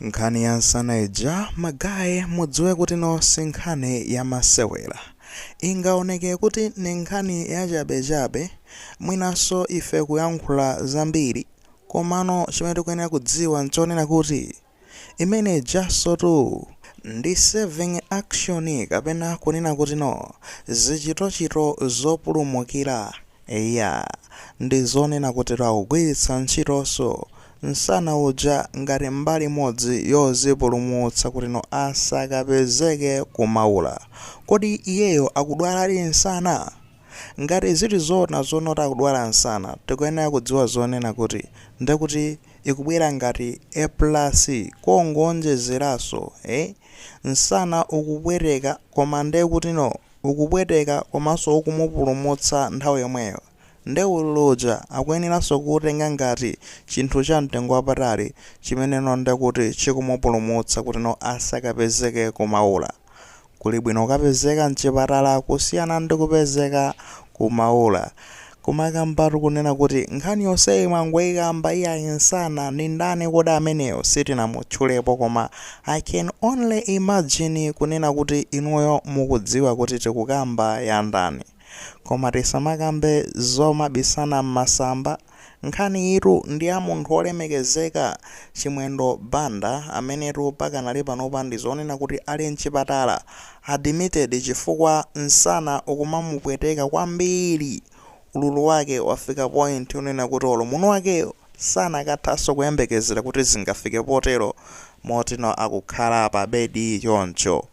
Nkhani ya nsana ija ma guy mudziwe kuti no sinkhani ya masewera. Ingaoneke kuti ndi nkhani yachabechabe, mwinanso ife kuyankhula zambiri, komano chimene tikuyenera kudziwa nchonena kuti imene ijansotu ndi saving action kapena kunena kuti no zichitochito zopulumukira. Eya, ndi zonena kutitu akugwiritsa ntchitonso nsana uja ngati mbali imodzi yozipulumutsa kuti no asakapezeke ku Maula. Kodi iyeyo akudwaladi nsana? Ngati zili zoona zonoti akudwala nsana, tikuyenera kudziwa zonena kuti ndekuti ikubwera ngati a plus kongoonjezeranso, eh? Nsana ukupweteka koma ndekuti no ukupweteka komanso ukumupulumutsa nthawi yomweyo. Nde ululu uja akuyeneranso kuutenga ngati chinthu cha mtengo wapatali chimeneno ndekuti chikumupulumutsa kuti no asakapezeke ku Maula. Kuli bwino kukapezeka mchipatala kusiyana ndi kupezeka ku Maula. Kumakambatu kunena kuti nkhani yonseyi mwangoikamba iyayi nsana ndi ndani kodi ameneyo sitinamutchulepo koma I can only imagine kunena kuti inuyo mukudziwa kuti tikukamba ya ndani. Koma tisamakambe zomabisana mmasamba, nkhaniyitu ndi ya munthu wolemekezeka Chimwendo Banda amenetu pakanali panopa ndi zonena kuti ali mchipatala admitted chifukwa nsana ukumamupweteka kwambiri ululu wake wafika point yonena kuti olo mwini wakeyo sanakathanso kuyembekezera kuti zingafike potero motino akukhala pa bedi choncho.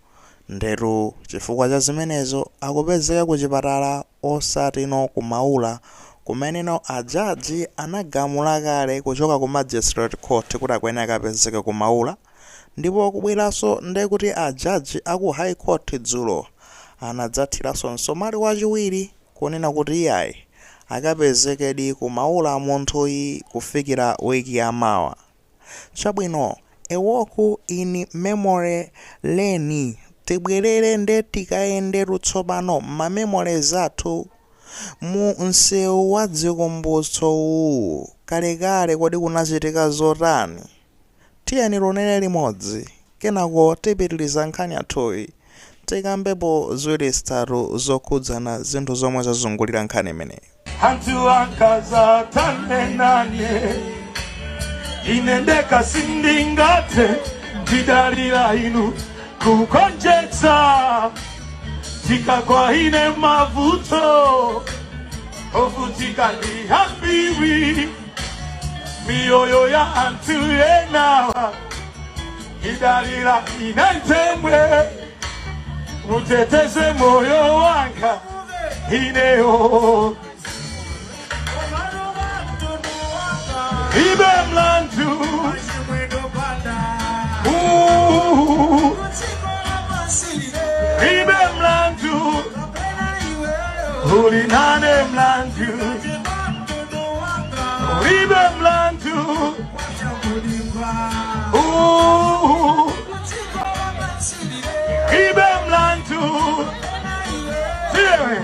Ndetu chifukwa cha zimenezo akupezeka kuchipatala osatino ku Maula kumeneno a judge anagamula kale kuchoka ku magistrate court kuti akuyenera akapezeke ku Maula ndipo kubweranso ndekuti a judge aku high court dzulo anadzathiranso msomali wachiwiri kunena kuti iyayi akapezekedi ku Maula munthuyi kufikira week ya mawa. Chabwino, a walk in memory lane, tibwerere nde tikayendetu tsopano mma memories athu mu msewu wa dzikumbutso uwu, kalekale kodi kunachitika zotani? Tiyeni tionere limodzi, kenako tipitiliza nkhani yathuyi, tikambepo ziwiri zitatu zokhudzana zinthu zomwe zazungulira nkhani imeneyi. Anthu akazatane nane, ine ndekha sindingathe, ndidalira inu kugonjetsa. Tikagwa ine mavuto, ovutika ndi ambiri, miyoyo ya anthu enawa idalira ine ntemwe, muteteze moyo wanga ineyo. Ibe mlandu Ooh. Ibe mlandu uli nane mlandu ibe mlandu Ooh. Ibe mlandu Tiye.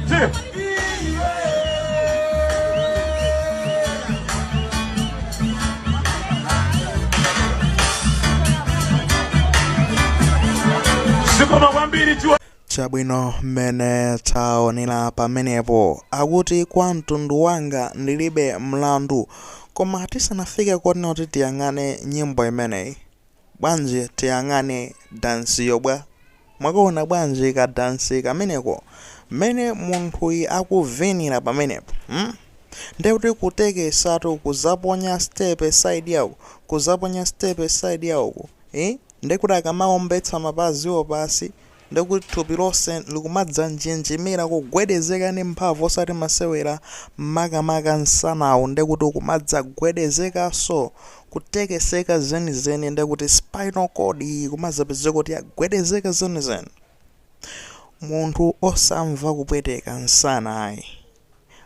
Tiye. Zikomo kwambiri chiwa. Chabwino, mmene taonera pamenepo, akuti kwa mtundu wanga ndilibe mlandu. Koma tisanafike konena kuti tiyang'ane nyimbo imeneyi, bwanji tiyang'ane dansiyo bwa? Mwakaona bwanji ka dansi kameneko? Mmene munthuyi akuvinira pamenepo, hmm? Ndekuti kutekesatu kuzaponya step side yauku, kuzaponya step side yauku, eh? Ndekuti akamaombetsa mapaziwo pasi, ndekuti thupi lonse likumadzanjenjemera kugwedezeka ndi mphamvu osati masewera, makamaka nsanawu ndekuti ukumadzagwedezekanso kutekeseka zenizeni, ndekuti spinal cord iyi kumadzapezeka kuti yagwedezeka zenizeni. Munthu osamva kupweteka nsana ayi.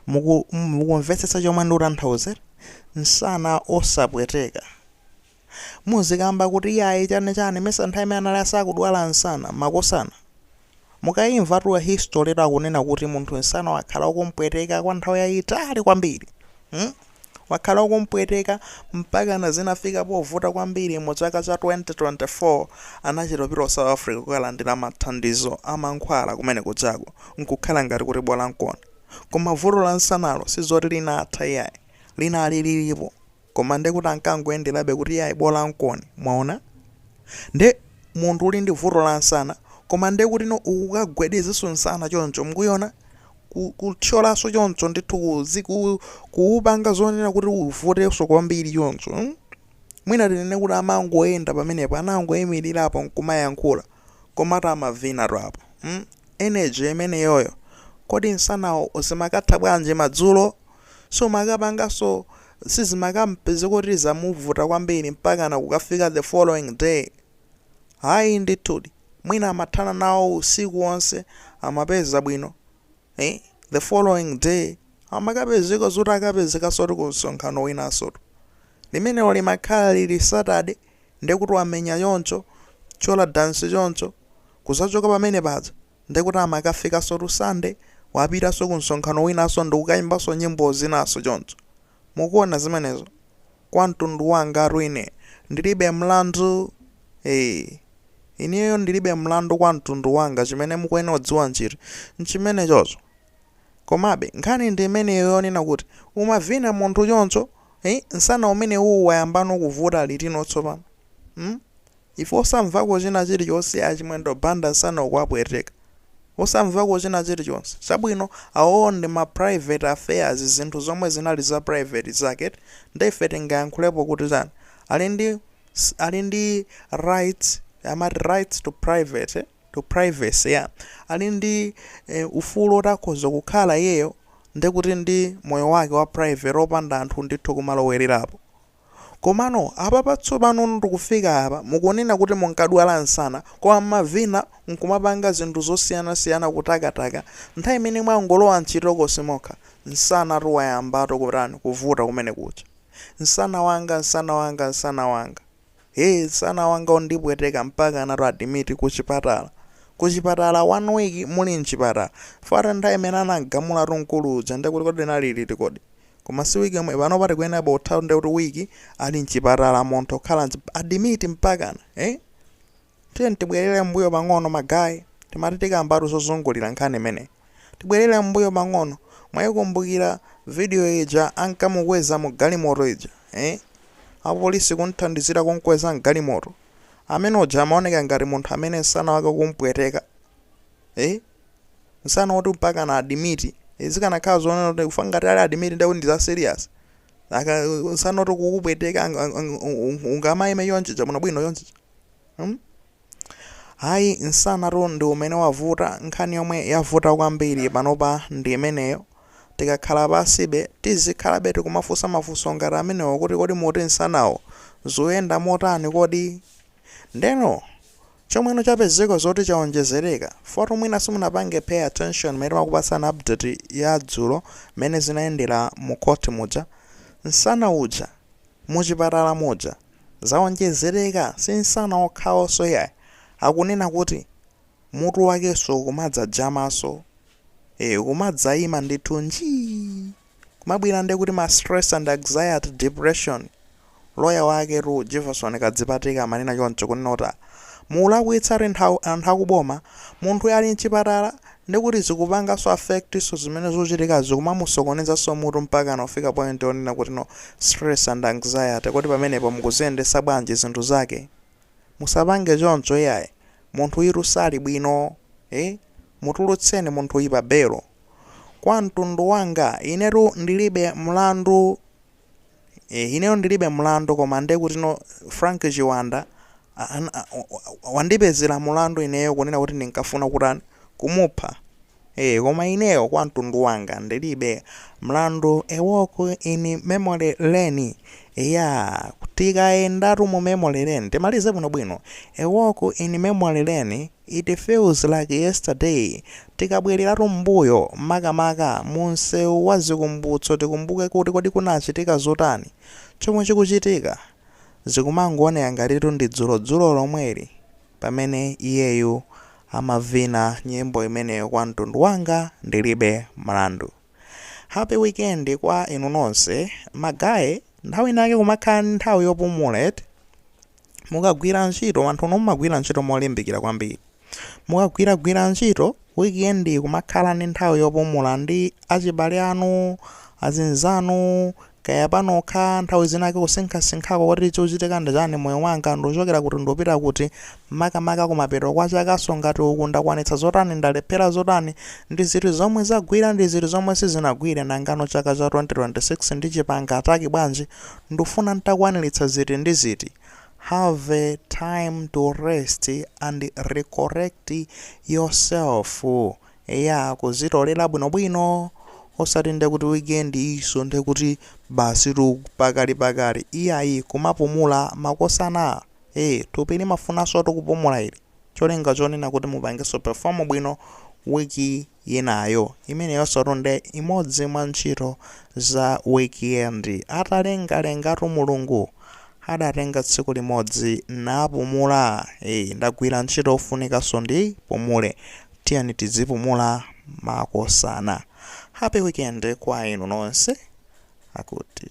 Mukumvetsetsa chomwe ndikutanthauza? Nsana osapweteka. Muzikamba kuti iyayi chani chani mesa nthawi imene anali asakudwala nsana, makosana. Mukayimvatu history akunena kuti munthu nsana wakhala ukumpweteka kwa nthawi yayitali kwambiri. Hmm? Wakhala ukumpweteka mpakana zinafika povuta kwambiri mu chaka cha 2024, anachita kupita ku South Africa kukalandira mathandizo a mankhwala kumene kujako, nkukhala ngati kuti bola nkona. Koma vuto la nsanalo sizoti linatha iyayi, linali lilipo, koma ndekuti ankangoyenderabe kuti iyayi, bola nkoni. Mwaona, nde munthu uli ndi vuto la nsana, koma ndekuti no ukukagwedezenso nsana choncho, mukuyona kuthyolanso choncho ndithu, kuupanga zonena kuti uvutenso kwambiri choncho, Mwina tinene kuti amangoyenda pamenepo, anangoyimirirapo nkumayankhula, komatu amavina apo, Energy imeneyoyo, kodi nsanawo zimakatha bwanji madzulo? Sumakapanganso, sizimakampeze kuti zamuvuta kwambiri mpaka kukafika the following day? Hayi ndithudi, mwina amathana nawo usiku wonse, amapeza bwino, The following day amakapezeka zoti akapezeka ku msonkhano winanso. Limenelo limakhala lili Saturday, ndekuti wamenya choncho, chola dance choncho, kuzachoka pamene paja, ndekuti amakafikaso tu Sunday, wapitanso ku msonkhano winanso ndikukayimbanso nyimbo zinaso choncho. Mukuona zimenezo? Kwa mtundu wanga ine ndilibe mlandu. Ineyo ndilibe mlandu kwa mtundu wanga. Chimene mukuyenera kudziwa nchiti nchimene chocho. Komabe nkhani ndi imeneyo yonena kuti umavina munthu choncho, nsana umene uwu wayambano kuvuta litino tsopano, Ife osamvako china chilichonse, achimwendo Banda nsana ukuwapweteka, osamvako china chilichonse. Chabwino, awowo ndi ma private affairs, zinthu zomwe zinali za private zake, ndife tingayankhulepo kuti chani? Ali ndi rights, amati rights to private, to privacy, yeah. Ali ndi ufulu oti akhoza kukhala iyeyo ndikuti ndi moyo wake wa private, opanda anthu ndithu kumalowererapo. Komano apa patsopano ndikufika apa, mukunena kuti munkadwala nsana, koma mavina nkumapanga zinthu zosiyanasiyana, kutakataka. Nthawi imene mwangolowa mchitokosi mokha, nsana tuwayambatu kutani? Kuvuta kumene kucha. Nsana wanga, nsana wanga, nsana wanga, he, nsana wanga undipweteka, mpaka anatu admit kuchipatala, kuchipatala one week muli mchipatala. Fata nthawi imene anagamula mkulu uja, ndekuti kodi linali liti kodi? Koma si wiki yomwe pano pati kuyenapo uthawu, ndekuti wiki ali mchipatala munthu, okhala admit mpakana, Tiye tibwerere mbuyo pang'ono, ma guys. Timati tikambatu zozungulira nkhani imene, tibwerere mbuyo pang'ono. Mwayikumbukira video ija ankamukweza mu galimoto ija, Apolisi kunthandizira kunkweza mgalimoto amene uja, amaoneka ngati munthu amene msana wake kumpweteka, Msana woti mpaka na admit. Zikanakhala zonena kuti kufa ngati ali admit, ndekuti ndi za serious. Aka msana woti kukupweteka, ungamayime chonchicha bwinobwino chonchicha, Ayi, nsanatu ndi umene wavuta. Nkhani yomwe yavuta kwambiri panopa ndi imeneyo. Tikakhala pasibe, tizikhalabe tikumafunsa mafunso ngati amenewo kuti kodi muti nsanawo zikuyenda motani kodi? Ndeno chomweno chapezeka zoti chaonjezereka foto, mwina simunapange pay attention mmene timakupatsani update ya dzulo mmene zinayendera mu court muja. Nsana uja muchipatala muja zaonjezereka, si nsana okhawonso yayi, akunena kuti mutu wakenso kumadzajamaso, kumadzayima ndithu njii, kumabwera ndi kuti ma stress and anxiety, depression. Loya wake tu Jefferson Kadzipatika amanena choncho, kunena kuti mulakwitsa anthu akuboma, munthu ali mchipatala, ndikuti zikupanganso affect so zimene zochitika, zikumamusokonezanso mutu mpaka anafika point onena kuti no, stress and anxiety. Kodi pamenepo mukuziyendesa bwanji zinthu zake? Musapange choncho iyayi, munthu itu sali bwino, Mutulutseni munthu uyi pa belo. Kwa mtundu wanga inetu ndilibe mlandu, ineyo ndilibe mlandu, koma ndekuti no, Frank Chiwanda wandipezera mulandu ineyo kunena kuti ndinkafuna kutani? Kumupha. Koma ineyo kwa mtundu wanga ndilibe mlandu. A walk in memory lane ya, tikayendatu mu memory lane, timalize bwinobwino. A walk in memory lane, it feels like yesterday. Tikabwereratu mbuyo, makamaka mu msewu wa zikumbutso, tikumbuke kuti kodi kunachitika zotani, chomwe chikuchitika zikumangooneka ngatitu ndi dzulodzulo lomweli pamene iyeyu amavina nyimbo imeneyo, "Kwa mtundu wanga ndilibe mlandu." Happy weekend kwa inu nonse. Magaye, nthawi inake kumakhala ndi nthawi yopumula eti. Mukagwira ntchito, anthunu mumagwira ntchito molimbikira kwambiri. Mukagwiragwira ntchito, weekend kumakhala ndi nthawi yopumula ndi achibale anu, azinzanu, kaya panokha, nthawi zinake kusinkhasinkhako kuti chikuchitika ndi chani moyo wanga, ndikuchokera kuti ndikupita kuti, makamaka kumapeto kwa chakaso ngati uku ndakwanitsa zotani, ndalephera zotani, ndi ziti zomwe zagwira ndi ziti zomwe sizinagwire, nangano chaka cha 2026 ndichipanga attack bwanji, ndufuna ntakwaniritsa ziti ndi ziti. Have a time to rest and recorrect yourself. Eya, kuzitolera bwinobwino, osati ndekuti weekend iso ndekuti basi tu pakali pakali, iyayi, kumapumula makosana. Thupi limafunanso kupumula ili, cholinga chonena kuti mupangenso perform bwino wiki yinayo. Imeneyonso nde imodzi mwa ntchito za weekend. Atalengalengatu Mulungu adatenga tsiku limodzi napumula. Ndagwira ntchito, ofunikanso ndipumule. Tiyeni tizipumula makosana. Happy weekend kwa inu nonse akuti.